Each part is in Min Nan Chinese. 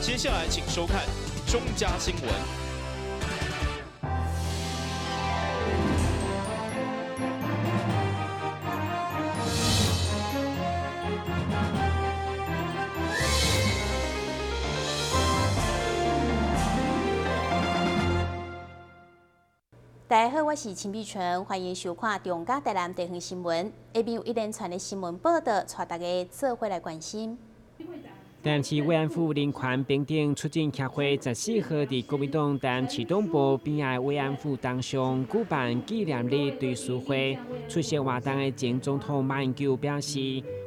接下來請收看中嘉新聞。大家好，我是陳美純，歡迎收看中嘉台南地方新聞。下面有一連串的新聞報道，帶大家做伙來關心。台南市慰安婦人權平等促進協會14號佇國民黨台南市黨部邊仔慰安婦銅像舉辦紀念日追思會。出席活動的前總統馬英九表示，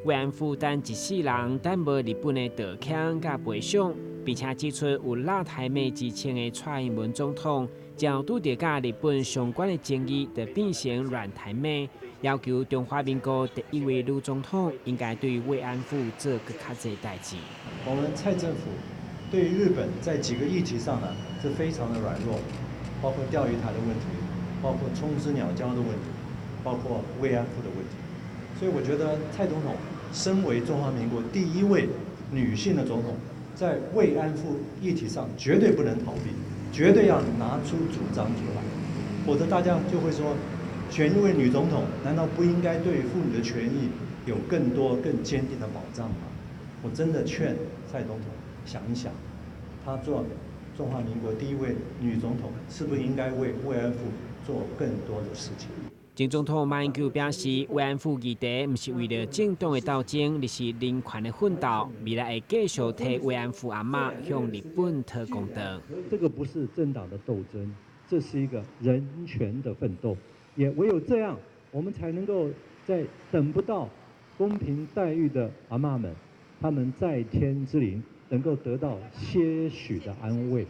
慰安婦等一世人等無日本的道歉佮賠償，並且指出有辣台妹之稱的蔡英文總統，只要拄著佮日本相關的爭議，就變成軟台妹，要求中華民國第一位女總統應該對慰安婦做閣較濟代誌。我們蔡政府對於日本在幾個議題上呢，是非常的軟弱，包括釣魚台的問題，包括沖之鳥礁的問題，包括慰安婦的問題。所以我覺得蔡總統身為中華民國第一位女性的總統，在慰安婦議題上絕對不能逃避，絕對要拿出主張出來，否則大家就會說，選一位女總統，難道不應該對婦女的權益有更多、更堅定的保障嗎？我真的勸蔡總統想一想，她做中華民國第一位女總統，是不是應該為慰安婦做更多的事情？前總統馬英九表示，慰安婦議題毋是為著政黨的鬥爭，而是人權的奮鬥。未來會繼續替慰安婦阿嬤向日本討公道。這個不是政黨的鬥爭，這是一個人權的奮鬥。也唯有這樣，我們才能夠在等不到公平待遇的阿嬤們，他們在天之靈能夠得到些許的安慰。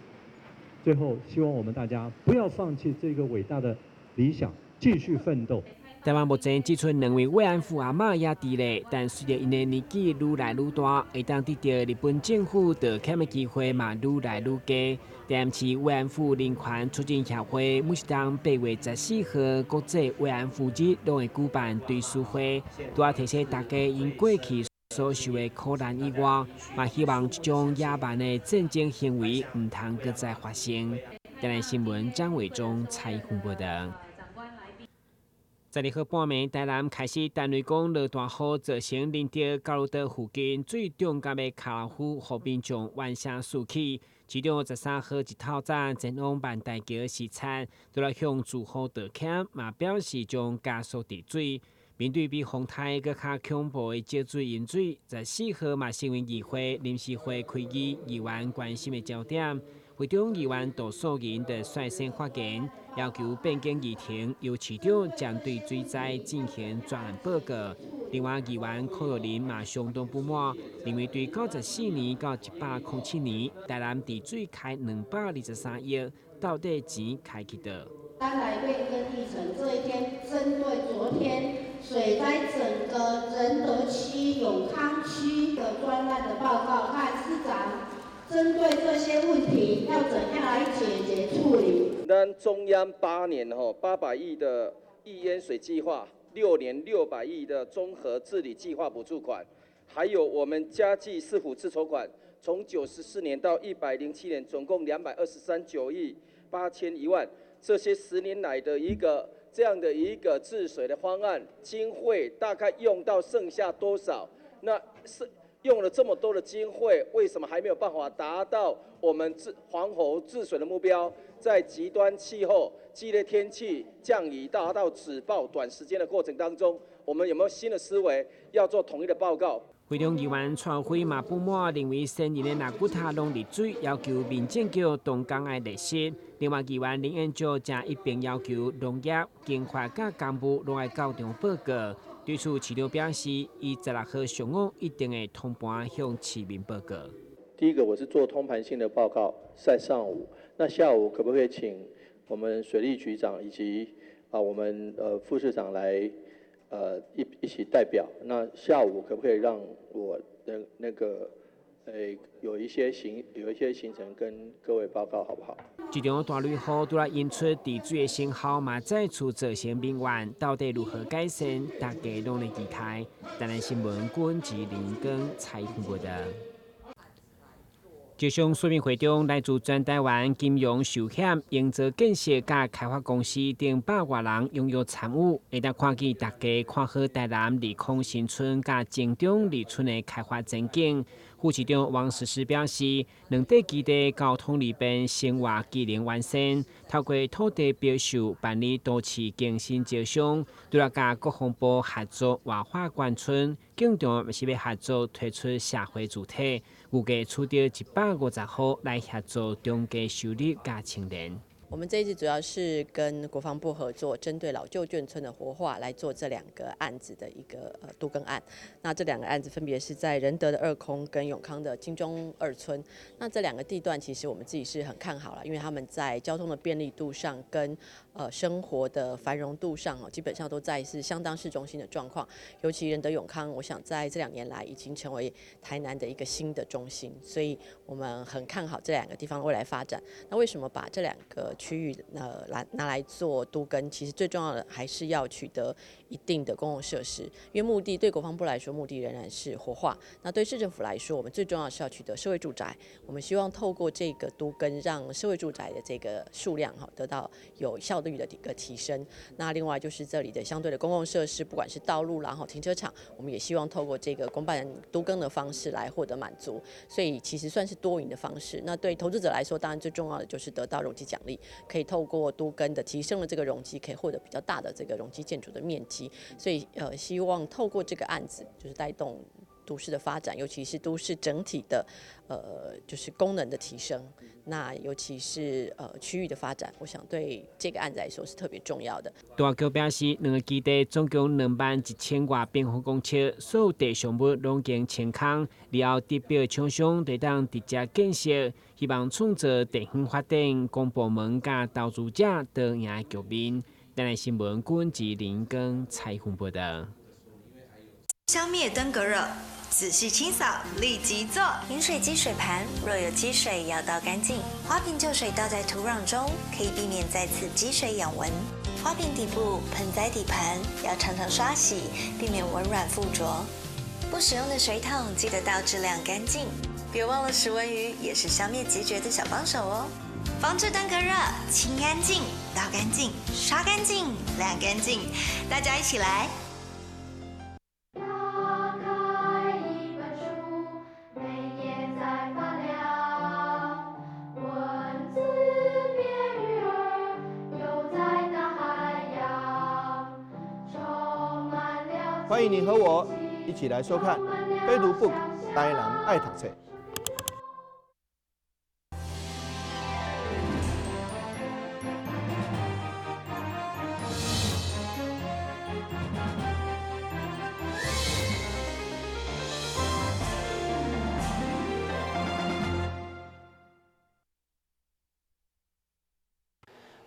最後，希望我們大家不要放棄這個偉大的理想。繼續奮鬥。台灣目前只賰兩位慰安婦阿嬤猶佇咧，但隨著𪜶的年紀愈來愈大，會當得到日本政府道歉的機會嘛愈來愈低。台南市慰安婦人權促進協會每一冬8月14號國際慰安婦日，攏會舉辦追思會，除了提醒大家𪜶過去所受的苦難以外，嘛希望這種野蠻的戰爭行為毋通閣再發生。台南新聞張偉忠採訪報導。12號半暝，台南開始單位講落大雨，造成仁德交流道附近水重夾的卡夫，予民眾怨聲四起。市長13號一透早前往萬大橋視察，除了向住戶道歉，嘛表示將加速治水。面對比風颱閣較恐怖的積水淹水，14號嘛成為議會臨時會開議議員關心的焦點。會中議員杜素銀就率先發言，要求變更議程，由市長針對水災進行專案報告。另外，議員柯玉林嘛相當不滿，認為對94年到107年，台南治水開223億，到底錢開去佗？剛來變更議程，這一天針對昨天水災整個仁德區、永康區的專案的報告，看市長。針對這些問題，要怎樣來解決處理？咱中央8年吼800億的易淹水計劃，6年600億的綜合治理計劃補助款，還有我們嘉義市府自籌款，從94年到107年，總共223.9億8001萬。這些10年來的一個這樣的一個治水的方案，經費大概用到剩下多少？那是。用了這麼多的經費，為什麼還沒有辦法達到我們治防洪治水的目標？在極端氣候、激烈天氣、降雨達到止暴短時間的過程當中，我們有沒有新的思維，要做統一的報告？會中議員蔡輝嘛不滿，認為先人的顱骨頭攏入水，要求民政局動工愛落實。另外，議員林彦卓則一並要求農業、經發佮工務攏愛到場報告。對此，市長表示，伊16號上午一定會通盤向市民報告。第一個，我是做通盤性的報告，在上午。那下午可不可以請我們水利局長以及我們副市長來一起代表？那下午可不可以讓我的那個有一些行程跟各位報告，好不好？這場大雷雨除了引出治水的成效，嘛再次造成民怨，到底如何改善？大家攏咧期待。台南新聞，郭吉林跟采訪報導。招商說明會中，來自全台灣金融、壽險、營造建設佮開發公司等百外人踴躍參與，會當看見大家看好台南利空新村佮金中里村的開發前景。副市長王石石表示，兩地基地交通利便，生活機能完善，透過土地標售辦理都市更新招商，除了佮國防部合作活化眷村，更重要是欲合作推出社會住宅，預計取得150戶來協助中低收入佮青年。我們這一次主要是跟國防部合作，針對老舊眷村的活化來做這兩個案子的一個都更案。那這兩個案子分別是在仁德的二空跟永康的金鐘二村。那這兩個地段其實我們自己是很看好了，因為他們在交通的便利度上跟生活的繁榮度上哦，基本上都在是相當市中心的狀況。尤其仁德永康，我想在這2年來已經成為台南的一個新的中心，所以我們很看好這兩個地方未來發展。那為什麼把這兩個區域來拿來做都更，其實最重要的還是要取得一定的公共設施，因為目的對國防部來說，目的仍然是活化。那對市政府來說，我們最重要的是要取得社會住宅。我們希望透過這個都更，讓社會住宅的這個數量哈得到有效率的一個提升。那另外就是這裡的相對的公共設施，不管是道路然後停車場，我們也希望透過這個公辦都更的方式來獲得滿足。所以其實算是多贏的方式。那對投資者來說，當然最重要的就是得到容積獎勵。可以透過都更的提升了這個容積，可以獲得比較大的這個容積建築的面積，所以希望透過這個案子，就是帶動都市的發展，尤其是都市整體的就是功能的提升。那尤其是區域的發展，我想對這個案子來說是特別重要的。大橋表示，兩個基地總共2萬1000外平方公尺，所有地上物攏經清空，然後得標廠商就當直接建設，希望創造地方發展、公部門佮投資者多贏的局面。台南新聞君志林根采訪報道。消滅登革熱，仔細清掃，立即做。飲水機水盤若有積水，要倒乾淨。花瓶舊水倒在土壤中，可以避免再次積水養蚊。花瓶底部、盆栽底盤要常常刷洗，避免蚊卵附着。不使用的水桶記得倒置晾乾淨。別忘了食蚊魚也是消滅孑孓的小幫手哦。防治登革熱，清乾淨，倒乾淨，刷乾淨，晾乾淨，大家一起來。歡迎你和我一起來收看《非讀 book 台南愛讀冊》。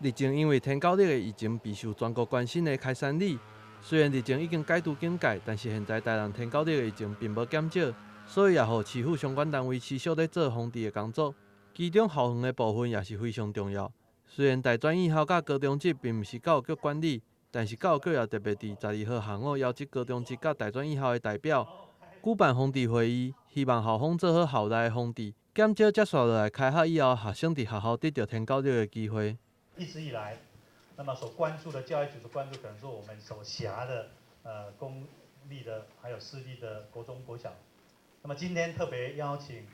日前因為天狗日的疫情備受全國關心的開山里，雖然日前已經解除警戒，但是現在台南天狗日的疫情並無減少，所以也予市府相關單位持續咧做防治的工作。其中校園的部分也是非常重要。雖然大專院校佮高中職並毋是教育局管理，但是教育局也特別佇12號下午邀集高中職佮大專院校的代表，舉辦防治會議，希望校方做好校內的防治，減少接紲落來開學以後學生佇學校得著天狗日的機會。一直以來，那麼所關注的教育局的關注，可能是我們所轄的公立的，還有私立的國中、國小。那麼今天特別邀請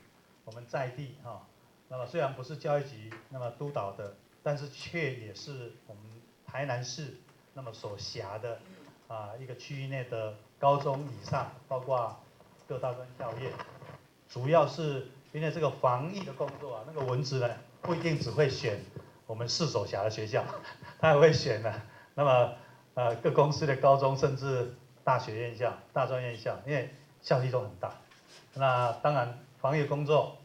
我們在地哈，那麼雖然不是教育局那麼督導的，但是卻也是我們台南市那麼所轄的一個區域內的高中以上，包括各大專校院，主要是因為這個防疫的工作啊，那個蚊子呢不一定只會選我們市所轄的學校，他也會選呢。那麼，各公司的高中甚至大學院校、大專院校，因為校區都很大。那當然，防疫工作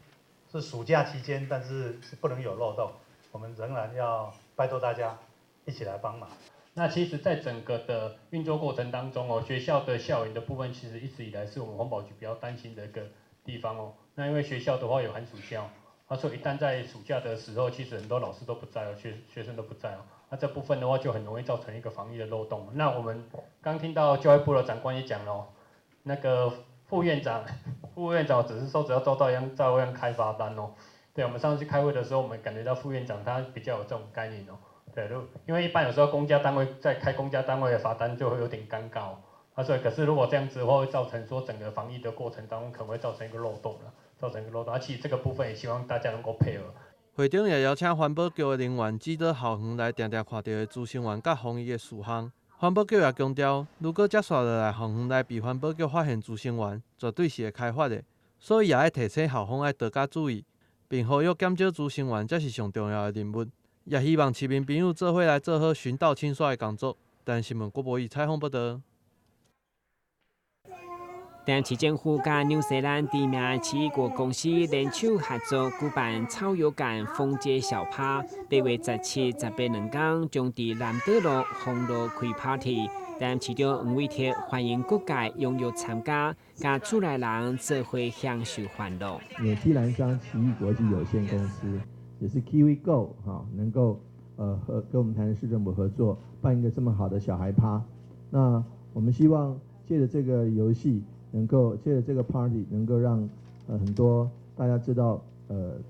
是暑假期間，但是是不能有漏洞。我們仍然要拜託大家一起來幫忙。那其實，在整個的運作過程當中哦，學校的校園的部分，其實一直以來是我們環保局比較擔心的一個地方哦。那因為學校的話有寒暑假。他說，一旦在暑假的時候，其實很多老師都不在哦，學生都不在哦，那這部分的話就很容易造成一個防疫的漏洞。那我們剛聽到教育部的長官也講了，那個副院長，副院長只是說只要做到一樣照樣開罰單哦。對，我們上次去開會的時候，我們感覺到副院長他比較有這種概念哦。對，因為一般有時候公家單位在開公家單位的罰單就會有點尷尬哦。啊，所以可是如果這樣子的話，會造成說整個防疫的過程當中可能會造成一個漏洞啦，造成一個漏洞。啊，其實這個部分也希望大家能夠配合。會長也邀請環保局的人員指導校園內定定看著的資生園佮防疫的事項。環保局也強調，如果接紲落來校園內被環保局發現孳生源，絕對是會開罰的，所以也愛提醒校方愛多加注意，並呼籲減少孳生源才是上重要的任務。也希望市民朋友做伙來做好巡倒清刷的工作。台南新聞郭博義採訪報導。台南市政府佮紐西蘭知名奇異果公司聯手合作，舉辦草油感封街小趴，8月17、18兩工將佇南島路豐樂開 party。台南市長黃偉哲歡迎各界踴躍參加，佮厝內人做伙享受歡樂。紐西蘭商奇異國際有限公司，也是 Kiwi Go 哈，能夠和跟我們台南市政府合作，辦一個這麼好的小孩趴。那我們希望借著這個遊戲，能夠借著這個 party，能夠讓很多大家知道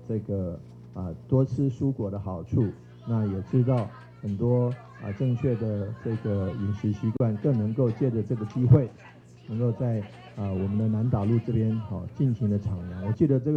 這個啊多吃蔬果的好處，那也知道很多啊正確的這個飲食習慣，更能夠借著這個機會，能夠在啊我們的南島路這邊好盡情的徜徉。我記得這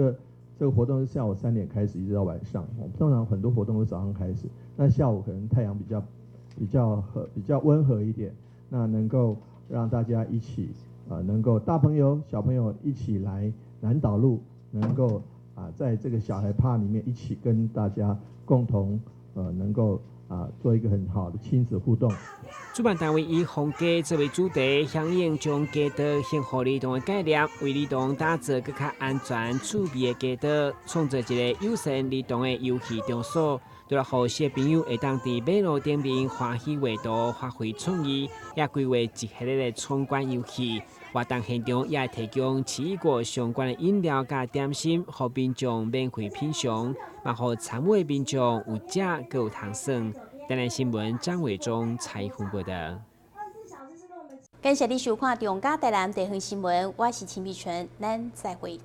個活動是下午3點開始，一直到晚上。我們通常很多活動都早上開始，那下午可能太陽比較溫和一點，那能夠讓大家一起啊，能夠大朋友小朋友一起來南島路，能夠啊在這個小孩趴裡面一起跟大家共同能夠啊做一個很好的親子互動。主辦單位以風街作為主題，響應將街道幸福里動的概念，為兒童打造閣較安全、趣味的街道，創造一個友善兒童的遊戲場所，除了予小朋友會當佇馬路頂面歡喜畫圖、發揮創意，也規劃一系列的闖關遊戲。活動現場也會提供奇異果相關的飲料佮點心，予民眾免費品嘗，嘛予參與的民眾有食閣有通耍。台南新聞張偉忠採訪報導。感謝你收看《中嘉台南地方新聞》，我是秦碧純，咱再會。